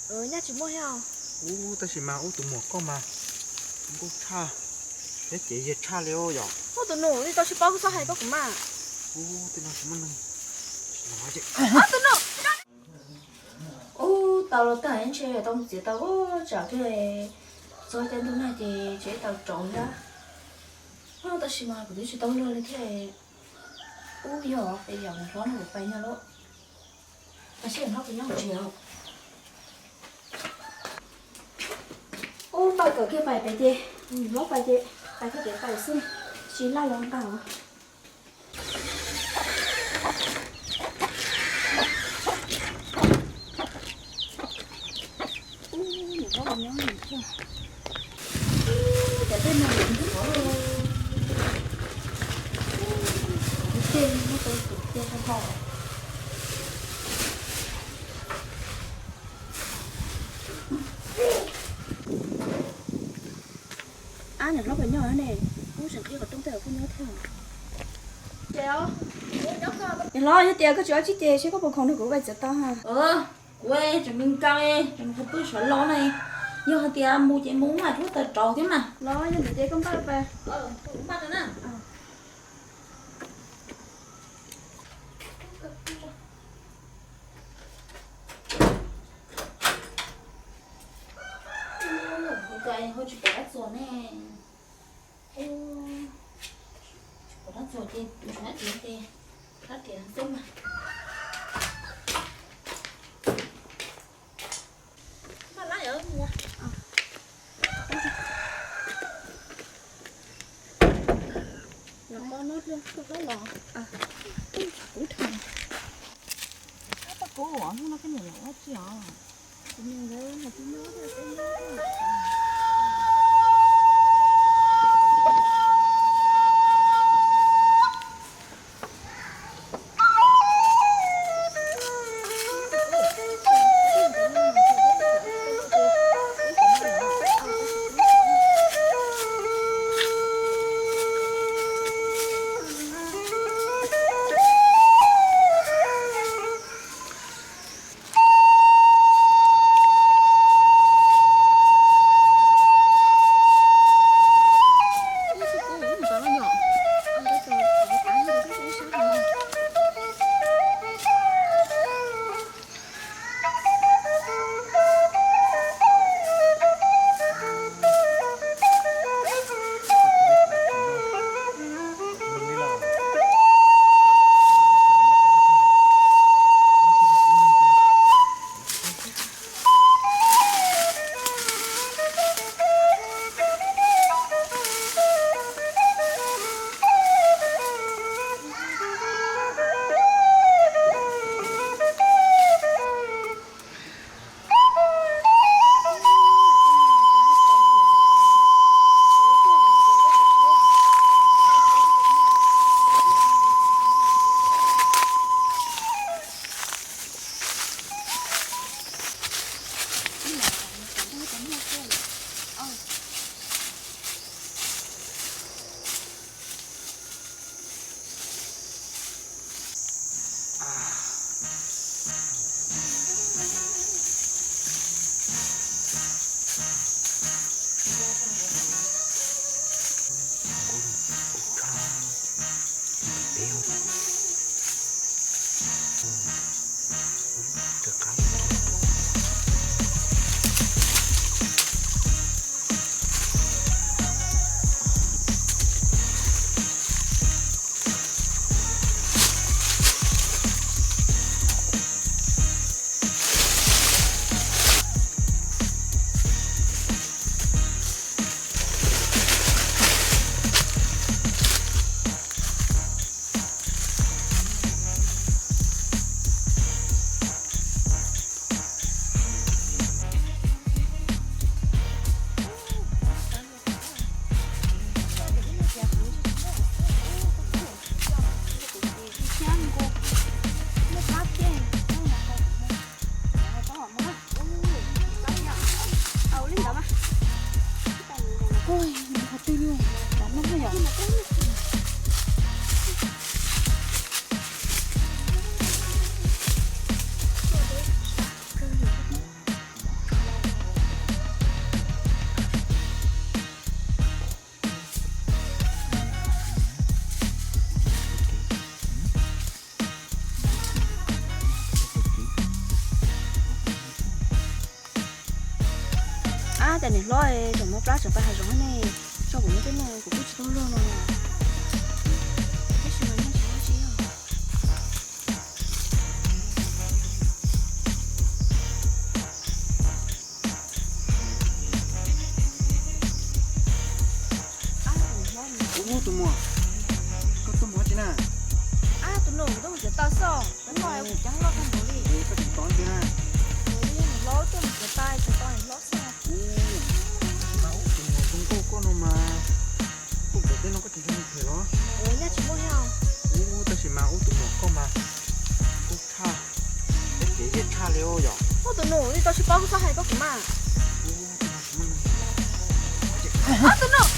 Nyaj tsis muaj thiab. Ub, tab sis mas ub tus muam koj mas nkauj tshaj, thiab cev yig tshaj li yom. Ub tus nus, tsis tau sib paub koj txhob hais koj kuv mas. Ub, tej no tsis muaj neeg. Ub, tau los tag ntshe tau mus txiav tau ub tsam thiaj txog caij ntuj nag ces tsev tau rauv thiab. Ub, tab sis mas kuv twb tsis tau luag li thiab. Ub, yog es yam hlob no kuv pais nyob lawm. Pais seb hlob puas nyob tsev. Ub, npaj kom kiag pais pem ces, hlob pais ces pais kiag pem pais xwb, tsis laj los nqa. Ub, niam hlob nyob nws thiab. Cov tej no nws ntxhov li. Ub, tej no muab tau tus cia rau hauv. Ab, niam hlob puas nyob ne? Ub, tseem qhib qhov rooj tej kuj nyob thiab. Niam hlob, yog tias koj tsis ua tsib ces seb koj puas khoom nrog kuv ua txiav tau ha. Kuv tseem me nkaus, tseem kuv pw sawv los na. Yog hais tias mus ces mus mas, kuv tawm rauv thiab mas. Los yog ntawd ces koj npaj pais. Npaj na. Ua cas ho tsis pom dab txuas ne? Tsis pom dab txuas ces tus sab riam ces, sab riam xwb mas. Npaj lab yom. Los koj nub dlej koj dlab los. Kuv tham. Ab, koj kuv hnub no koj niam los ua tsi os? Kuv niam nkawd mas tsis nyob thiab, peb nyob thiab. Cas niam hlob tseem mob plab tseem pais hav zoov ne, tso kuv muab tej no kuv kuj tsis tau luag no. Tab sis mas nyob tsis tau tsis yog. Ub, tus muam, koj tuaj mus dab tsi na? Ab, tus nus, kuv tuaj mus tsev taw xwb. Koj tuaj mus tsev taw xwb. Ub, tab sis mas ub tus muam zoo nkauj koj no mas, kuj pom tej no koj tsis yog nws phem los? Ub, tab sis mas ub tus muam koj mas kuj tshaj, teb kev yeej tshaj li yom. Ub, tus nus, tsis tau sib paub koj txhob hais koj kuv mas. Ub, tus nus,